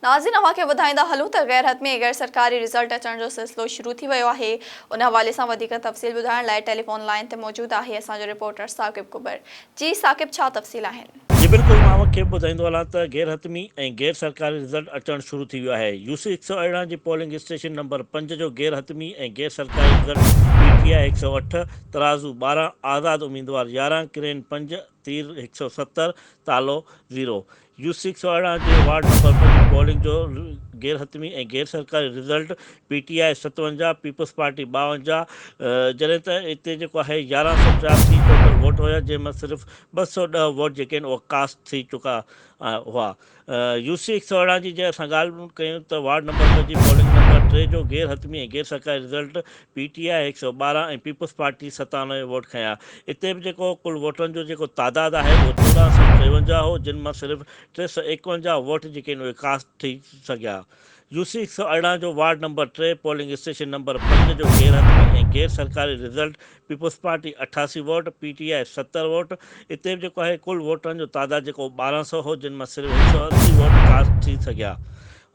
ناظرين اوهان کي ٻڌائيندا هلون ته غير حتمي ۽ غير سرڪاري رزلٽ اچڻ جو سلسلو شروع ٿي ويو آهي ان حوالي سان وڌيڪ تفصيل ٻڌائڻ لاء ٽيليفون لائين تي موجود آهي اسان جو رپورٽر ثاقب ڪٻر جي ثاقب ڇا تفصيل آهن. جي بلڪل مان اوهان کي به ٻڌائيندو هلان ته غير حتمي ۽ غير سرڪاري رزلٽ اچڻ شروع ٿي ويو آهي يو سي 118 جي پولنگ اسٽيشن نمبر پنج جو غير حتمي ۽ غير سرڪاري رزلٽ پي ٽي آء 108 ترازو 12 آزاد اميدوار 11 ڪرين پنج تير 170 تالو زيرو يو سي 118 جي وارڊ نمبر پنج پولنگ جو غير حتمي ۽ غير سرڪاري رزلٽ پي ٽي آء 57 پيپلز پارٽي 52 جڏهن ته اتي جيڪو آهي 1183 ٽوٽل ووٽ هيا جنهن مان صرف 210 ووٽ جيڪي آهن اهي ڪاسٽ ٿي چڪا هئا. يو سي 118 جي جي اسان ڳالهه ڪيون ته وارڊ نمبر ٻه جي پولنگ نمبر ٽي جو غير حتمي ۽ غير سرڪاري رزلٽ پي ٽي آء 112 ۽ پيپلز پارٽي 97 ووٽ کنيا. اتي به جيڪو ڪل ووٽرن جو جيڪو تعداد آهي اهو 1453 هو جن مان صرف 351 ووٽ جيڪي آهن اهي ڪاسٽ ٿي سگهيا. يو سي 118 جو وارڊ نمبر ٽي پولنگ اسٽيشن نمبر پنج جو غير حتمي ۽ غير سرڪاري result peoples party 88 vote, P T I 70 vote, اتي به جيڪو آهي ڪل ووٽرن جو تعداد جيڪو 1200 هو جن مان صرف 180 ووٽ ڪاسٽ ٿي سگهيا.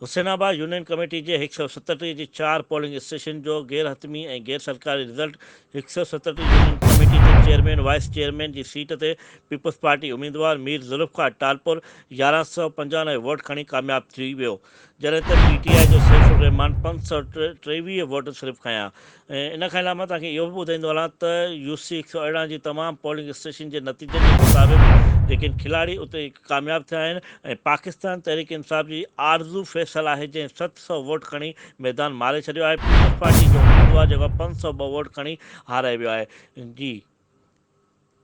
حسين آباد يونين ڪميٽي جي 137 جي چار پولنگ اسٽيشن جو غير حتمي ۽ غير سرڪاري رزلٽ 137 يونين ڪميٽي تي چيئرمين وائيس چيئرمين جي سيٽ تي پيپلز پارٽي اميدوار مير ذوالفقار ٽالپر 1195 ووٽ کڻي ڪامياب ٿي ويو جڏهن ته پي ٽي آء جو سيف الرحمان 523 ووٽ صرف کنيا. ان کان علاوه مان توهان کي اهو به ٻڌائيندو هلان ته يو سي 118 جي تمام پولنگ اسٽيشن جي نتيجن جي مطابق جيڪي کلاڙي اتي ڪامياب ٿيا آهن ۽ پاڪستان تحريڪ انصاف جي آرزو فيصل آهي جنهن 700 ووٽ کڻي ميدان ماري ڇڏيو آهي پيپلز پارٽي جو اميدوار جيڪو 502 ووٽ کڻي هارائي ويو آهي جي.